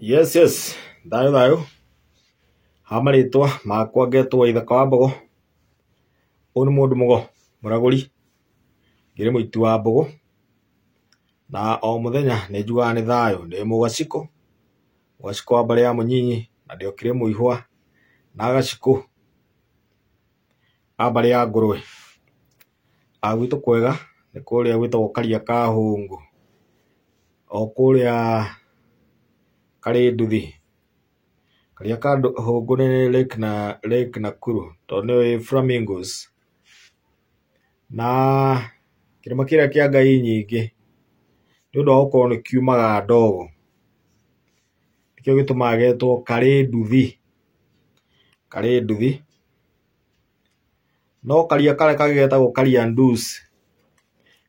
Yes, yes, thayũ thayũ. Ha marĩtwa makwa ngetwo Waithaka wa Mbogo. Ũyũ nĩ mũndũ mũgo mũragũri, ngĩrĩ mũiti wa mbũgũ, na o mũthenya nĩ njugaga nĩ thayũ. Ndĩ mũgacikũ, mũgacikũ wa mbarĩ ya mũnyinyi, na ndĩokire mũihwa na gacikũ a mbarĩ ya ngũrwe. Gwitũ kwega nĩ kũrĩa gwĩtagwo Karia ka Hũngũ, o kũrĩa Karĩ Nduthi. Karia ka Hũngũ nĩ Lake na Lake Nakuru tondũ nĩyo ĩ flamingos. Na kĩrĩma kĩrĩa kĩa ngai nyingĩ nĩ ũndũ wa gũkorwo nĩ kiumaga ndogo, nĩkĩo gĩtũmaga getwo Karĩ Nduthi, Karĩ Nduthi. No karia karĩa kangĩ getagwo Karia Ndusi,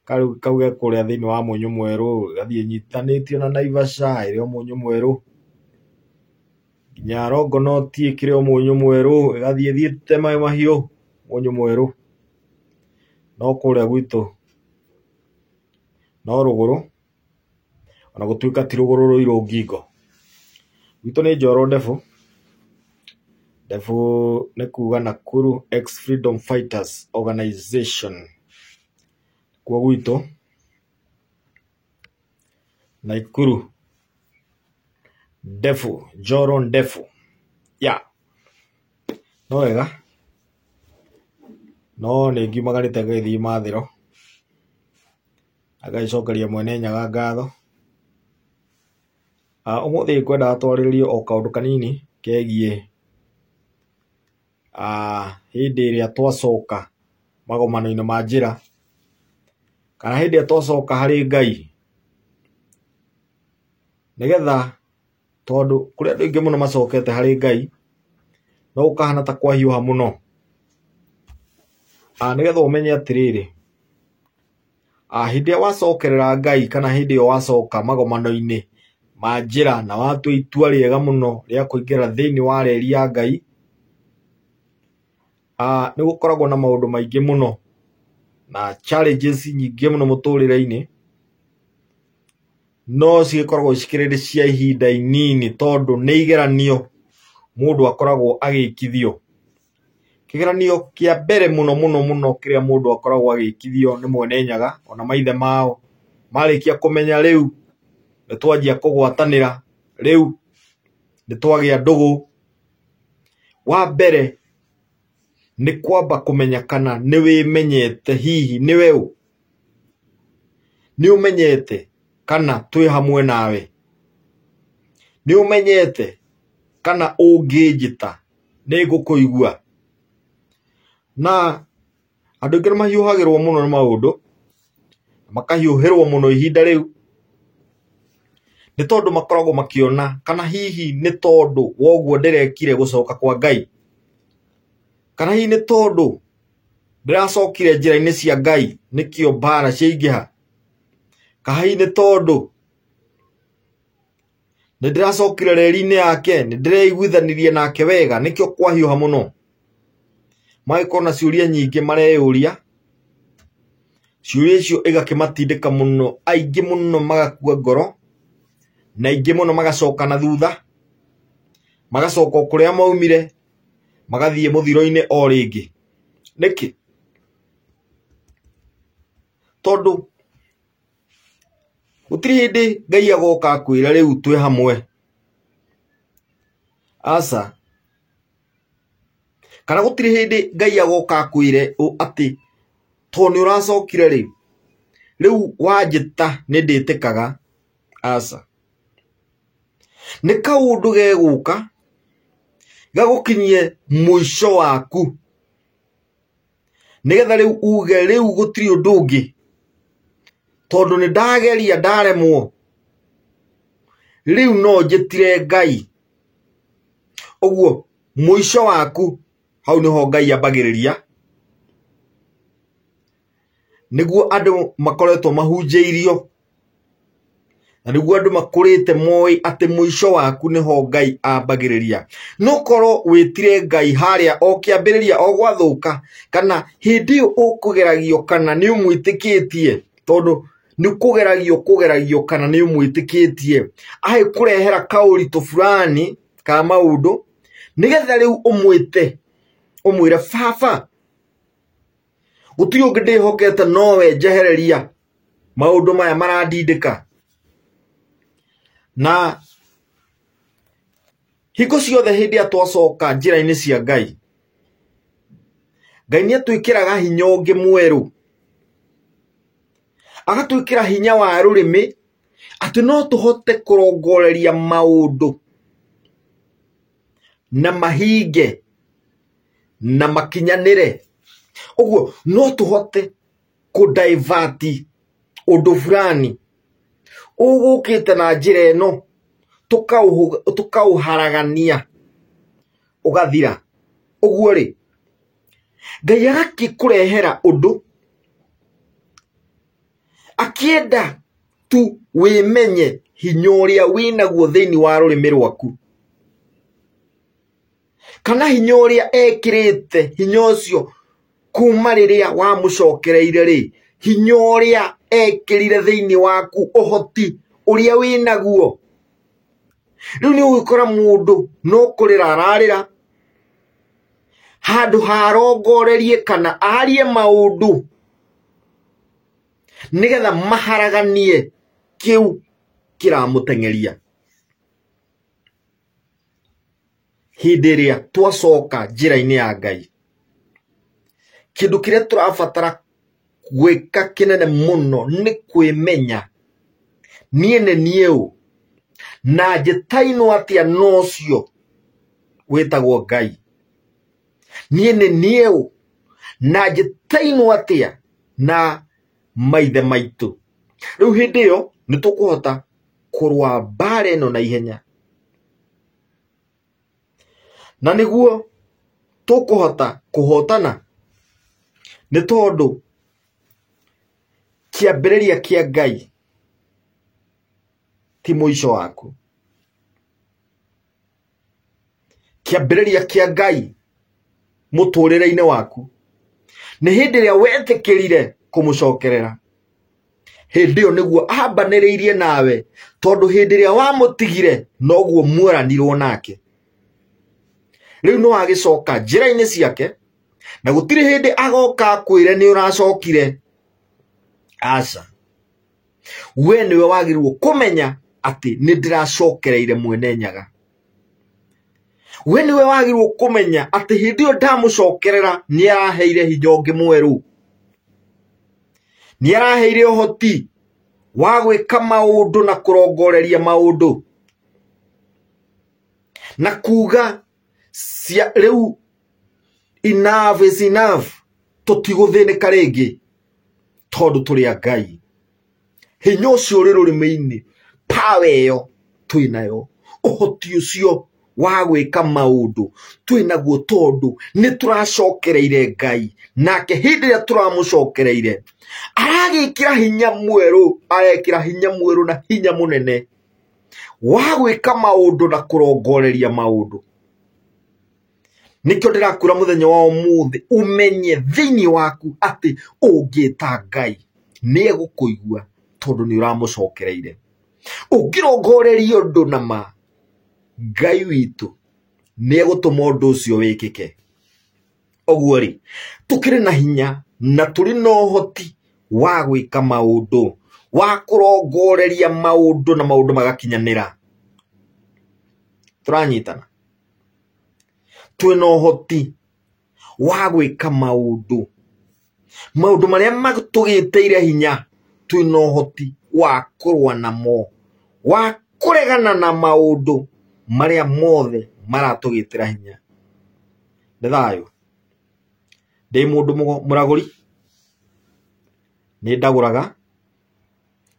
kau ge kũrĩa thĩinĩ wa Mũnyũ Mwerũ, gathiĩ ĩnyitanĩtio na Naivasha ĩrĩ o Mũnyũ Mwerũ, nginya Longonot ĩkĩrĩ o Mũnyũ Mwerũ, ĩgathiĩ ĩthiĩte Maĩ Mahiũ, Mũnyũ Mwerũ. No kũrĩa gwitũ no rũgũrũ, ona gũtuĩka ti rũgũrũ rũirũ ngingo. Gwitũ nĩ Njoro Ndebu, Ndebu nĩ kuga Nakuru Ex Freedom Fighters Organization, kuo gwitũ Naikuru Ndebu, Njoro Ndebu, yeah. No wega, no nĩ ngiumagarĩte ngagĩthiĩ mathĩro, na ngagĩcokeria Mwene Nyaga ngatho. Ũmũthĩ ngwendaga twarĩrĩrie o kaũndũ kanini kegiĩ hĩndĩ ĩrĩa twacoka magomano-inĩ ma njĩra, kana hĩndĩ ĩrĩa twacoka harĩ Ngai, nĩgetha tondũ kũrĩ andũ aingĩ mũno macokete harĩ Ngai, no gũkahana ta kwahiũha mũno. Nĩgetha ũmenye atĩrĩrĩ, hĩndĩ ĩrĩa wacokerera Ngai kana hĩndĩ ĩyo wacoka magomano-inĩ ma njĩra na watua itua rĩega mũno rĩa kũingĩra thĩinĩ wa reri ya Ngai, nĩ gũkoragwo na maũndũ maingĩ mũno na challenges nyingĩ mũno mũtũrĩre-inĩ, no cigĩkoragwo cikĩrĩ cia ihinda inini tondũ nĩ igeranio mũndũ akoragwo agĩkithio. Kĩgeranio kĩa mbere mũno mũno mũno kĩrĩa mũndũ akoragwo agĩkithio nĩ Mwene Nyaga ona maithe mao, marĩkia kũmenya rĩu nĩ twanjia kũgwatanĩra, rĩu nĩ twagĩa ndũgũ, wa mbere nĩ kwamba kũmenya kana nĩ wĩmenyete hihi nĩwe ũ, nĩ ũmenyete kana twĩ hamwe nawe, nĩ ũmenyete kana ũngĩnjĩta nĩ ngũkũigua. Na andũ aingĩ nĩ mahiũhagĩrwo mũno nĩ maũndũ, makahiũhĩrwo mũno ihinda rĩu, nĩ tondũ makoragwo makĩona kana hihi nĩ tondũ wa ũguo ndĩrekire gũcoka kwa Ngai, kana hihi nĩ tondũ ndĩracokire njĩra-inĩ cia Ngai nĩkĩo mbara ciaingĩha, kana hihi nĩ tondũ nĩ ndĩracokire reri-inĩ yake, nĩ ndĩreiguithanirie nake wega nĩkĩo kwahiũha mũno. Magĩkorwo na ciũria nyingĩ mareyũria, ciũria icio igakĩmatindĩka mũno, aingĩ mũno magakua ngoro, na aingĩ mũno magacoka na thutha, magacoka o kũrĩa maumire, magathiĩ mũthiro-inĩ o rĩngĩ. Nĩkĩ? Tondũ gũtirĩ hĩndĩ Ngai agoka akwĩre rĩu twĩ hamwe, aca. Kana gũtirĩ hĩndĩ Ngai agoka akwĩre atĩ tondũ nĩ ũracokire rĩ, rĩu wanjĩta nĩ ndĩtĩkaga, aca. Nĩ kaũndũ gegũka gagũkinyie mũico waku, nĩgetha rĩu uge rĩu gũtirĩ ũndũ ũngĩ, tondũ nĩ ndageria ndaremwo, rĩu no njĩtire Ngai. Ũguo mũico waku hau nĩho Ngai ambagĩrĩria, nĩguo andũ makoretwo mahunjĩirio, na nĩguo andũ makũrĩte moĩ atĩ mũico waku nĩho Ngai ambagĩrĩria. No korwo wĩtire Ngai harĩa o kĩambĩrĩria o gwathũka, kana hĩndĩ ĩyo ũkũgeragio kana nĩ ũmwĩtĩkĩtie, tondũ Nĩ kũgeragio kũgeragio kana nĩ ũmwĩtĩkĩtie. Agĩkũrehera kaũritũ fulani ka maũndũ, nĩgetha rĩu ũmwĩte, ũmwĩre baba, gũtirĩ ũngĩ ndĩhokete nowe, njehereria maũndũ maya marandindĩka. Na hingo ciothe hĩndĩ ĩrĩa twacoka njĩra-inĩ cia Ngai, Ngai nĩ atwĩkĩraga hinya ũngĩ mwerũ, agatwĩkĩra hinya wa rũrĩmĩ atĩ no tũhote kũrongoreria maũndũ na mahinge na makinyanĩre. Ũguo no tũhote kũ-divert ũndũ fulani ũgũkĩte na njĩra ĩno, tũkaũharagania ũgathira. Ũguo rĩ, Ngai agakĩkũrehera ũndũ akĩenda tu wĩmenye hinya ũrĩa wĩnaguo thĩinĩ wa rũrĩmĩ rwaku, kana hinya ũrĩa ekĩrĩte, hinya ũcio kuma rĩrĩa wamũcokereire rĩ, hinya ũrĩa ekĩrire thĩinĩ waku, ũhoti ũrĩa wĩnaguo. Rĩu nĩ ũgũkora mũndũ no kũrĩra ararĩra, handũ harongorerie kana arie maũndũ nĩgetha maharaganie kĩu kĩramũteng'eria. Hĩndĩ ĩrĩa twacoka njĩra-inĩ ya Ngai, kĩndũ kĩrĩa tũrabatara gwĩka kĩnene mũno nĩ kwĩmenya niĩ nĩ niĩ ũ, na njĩtainwo atĩa na ũcio wĩtagwo Ngai. Niĩ nĩ niĩ ũ, na njĩtainwo atĩa na maithe maitũ. Rĩu hĩndĩ ĩyo nĩ tũkũhota kũrũa mbara ĩno na ihenya, na nĩguo tũkũhota kũhotana, nĩ tondũ kĩambĩrĩria kĩa Ngai ti mũico waku. Kĩambĩrĩria kĩa Ngai mũtũrĩre-inĩ waku nĩ hĩndĩ ĩrĩa wetĩkĩrire kũmũcokerera. Hĩndĩ ĩyo nĩguo ambanĩrĩirie nawe, tondũ hĩndĩ ĩrĩa wamũtigire noguo muoranirwo nake. Rĩu no agĩcoka njĩra-inĩ ciake, na gũtirĩ hĩndĩ agoka akwĩre nĩ ũracokire. Aca, we nĩwe wagĩrĩirwo kũmenya atĩ nĩ ndĩracokereire mwene Nyaga. We nĩwe wagĩrĩirwo kũmenya atĩ hĩndĩ ĩyo ndamũcokerera nĩ araheire hinya ũngĩ mwerũ, nĩ araheire ũhoti wa gwĩka maũndũ na kũrongoreria maũndũ na kuga cia rĩu enough is enough, tũtigũthĩnĩka rĩngĩ tondũ tũrĩ a Ngai. Hinya ũcio ũrĩ rũrĩmĩ-inĩ, power ĩyo twĩ nayo, ũhoti ũcio wa gwĩka maũndũ twĩ naguo tondũ nĩ tũracokereire Ngai. Nake hĩndĩ ĩrĩa tũramũcokereire aragĩkĩra hinya mwerũ, arekĩra hinya mwerũ na hinya mũnene wa gwĩka maũndũ na kũrongoreria maũndũ. Nĩkĩo ndĩrakwĩra mũthenya wa ũmũthĩ ũmenye thĩinĩ waku atĩ ũngĩta Ngai nĩ egũkũigua tondũ nĩ ũramũcokereire. Ũngĩrongoreria ũndũ na ma, Ngai witũ nĩ egũtũma ũndũ ũcio wĩkĩke. Ũguo rĩ, tũkĩrĩ na hinya na tũrĩ na ũhoti wa gwĩka maũndũ, wa kũrongoreria maũndũ na maũndũ magakinyanĩra. Tũranyitana? Twĩna ũhoti wa gwĩka maũndũ, maũndũ marĩa matũgĩtĩire hinya, twĩna ũhoti wa kũrũa namo, wa kũregana na maũndũ marĩa mothe maratũgĩtĩra hinya. Nĩ thayũ. Ndĩ mũndũ mũragũri, nĩ ndagũraga,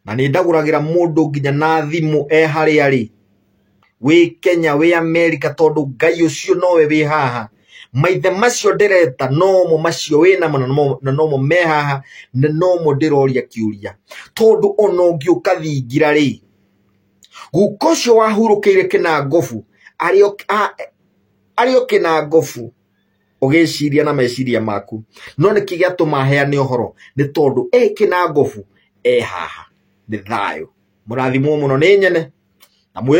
na nĩ ndagũragĩra mũndũ nginya na thimũ e harĩa arĩ, wĩ Kenya, wĩ Amerika, tondũ Ngai ũcio nowe wĩ haha. Maithe macio ndĩreta nomo macio wĩ namo na nomo me haha, na nomo ndĩroria kĩũria. Tondũ ona ũngĩũka thingira rĩ, guka ũcio wahurũkĩire kĩnangobu, arĩ o kĩnangobu, ũgĩciria na meciria maku. No nĩkĩ gĩatũma heane ũhoro? Nĩ tondũ e kĩnangobu, e haha. Nĩ thayũ. Mũrathimwo mũno nĩ nyene na mwĩ